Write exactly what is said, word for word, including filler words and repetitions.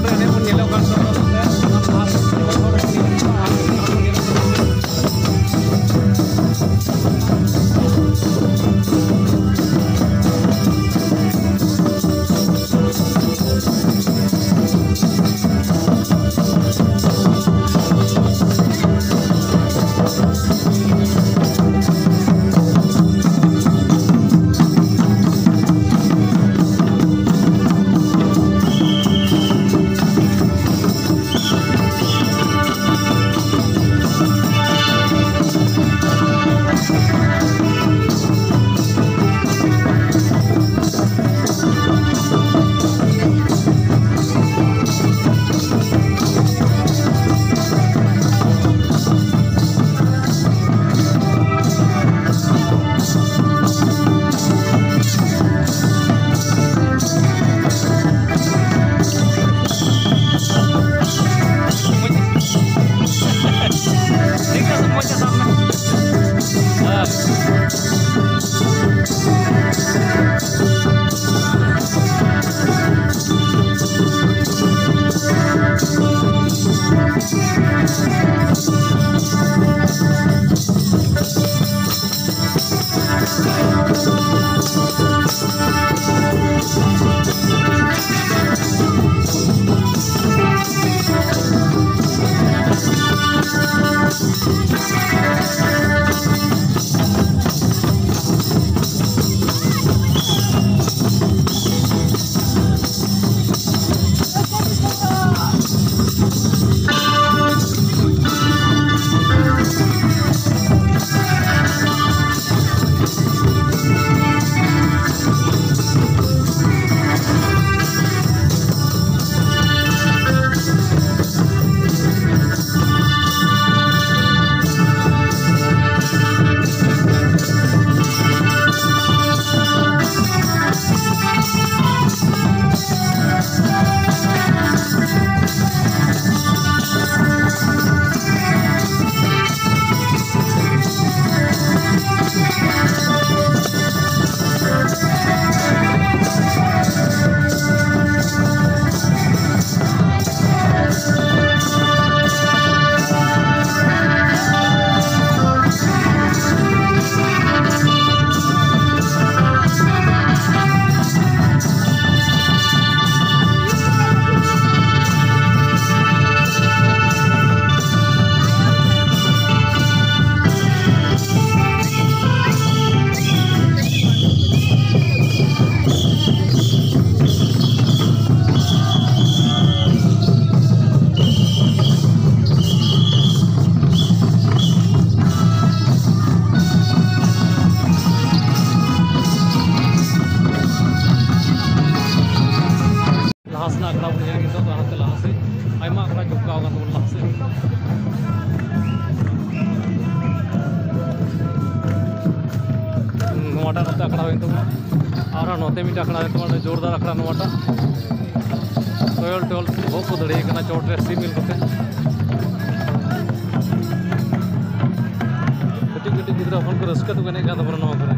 ᱨᱮ ᱚᱸᱰᱮ ᱵᱚᱱ ᱧᱮᱞᱚᱜ ᱠᱟᱱ ᱫᱚ ᱴᱷᱤᱠ ᱜᱮᱭᱟ, ᱢᱚᱡᱽ ᱜᱮ ᱥᱟᱵ ᱢᱮ᱾ ᱦᱮᱸ᱾ ᱟᱠᱷᱲᱟ ᱵᱚᱱ ᱧᱮᱞ ᱠᱮᱫᱟ, ᱞᱟᱦᱟᱛᱮ ᱞᱟᱦᱟ ᱥᱮᱫ ᱟᱭᱢᱟ ᱟᱠᱷᱲᱟ ᱡᱚᱯᱲᱟᱣ ᱟᱠᱟᱱ ᱛᱟᱵᱚᱱᱟ ᱞᱟᱦᱟ ᱥᱮᱫ᱾ ᱱᱚᱣᱟᱴᱟᱜ ᱱᱚᱛᱮ ᱟᱠᱷᱲᱟ ᱦᱩᱭᱮᱱ ᱛᱟᱵᱚᱱᱟ, ᱟᱨᱦᱚᱸ ᱱᱚᱛᱮ ᱢᱤᱫᱴᱟᱝ ᱟᱠᱷᱲᱟ ᱦᱩᱭᱮᱱ ᱛᱟᱵᱚᱱᱟ, ᱡᱳᱨᱫᱟᱨ ᱟᱠᱷᱲᱟ ᱱᱚᱣᱟᱴᱟᱜ᱾ ᱴᱚᱭᱚᱞ ᱴᱚᱭᱚᱞ ᱵᱚᱦᱚᱜ ᱠᱚ ᱫᱟᱲᱮᱭᱟᱜ ᱠᱟᱱᱟ ᱪᱚᱴ ᱨᱮ ᱥᱤᱢ ᱧᱮᱞ ᱠᱟᱛᱮ᱾ ᱠᱟᱹᱴᱤᱡ ᱠᱟᱹᱴᱤᱡ ᱜᱤᱫᱽᱨᱟᱹ ᱦᱚᱯᱚᱱ ᱠᱚ ᱨᱟᱹᱥᱠᱟᱹ ᱛᱮᱠᱚ ᱮᱱᱮᱡ ᱠᱟᱱ ᱛᱟᱵᱚᱱᱟ ᱱᱚᱣᱟ ᱠᱚᱨᱮ᱾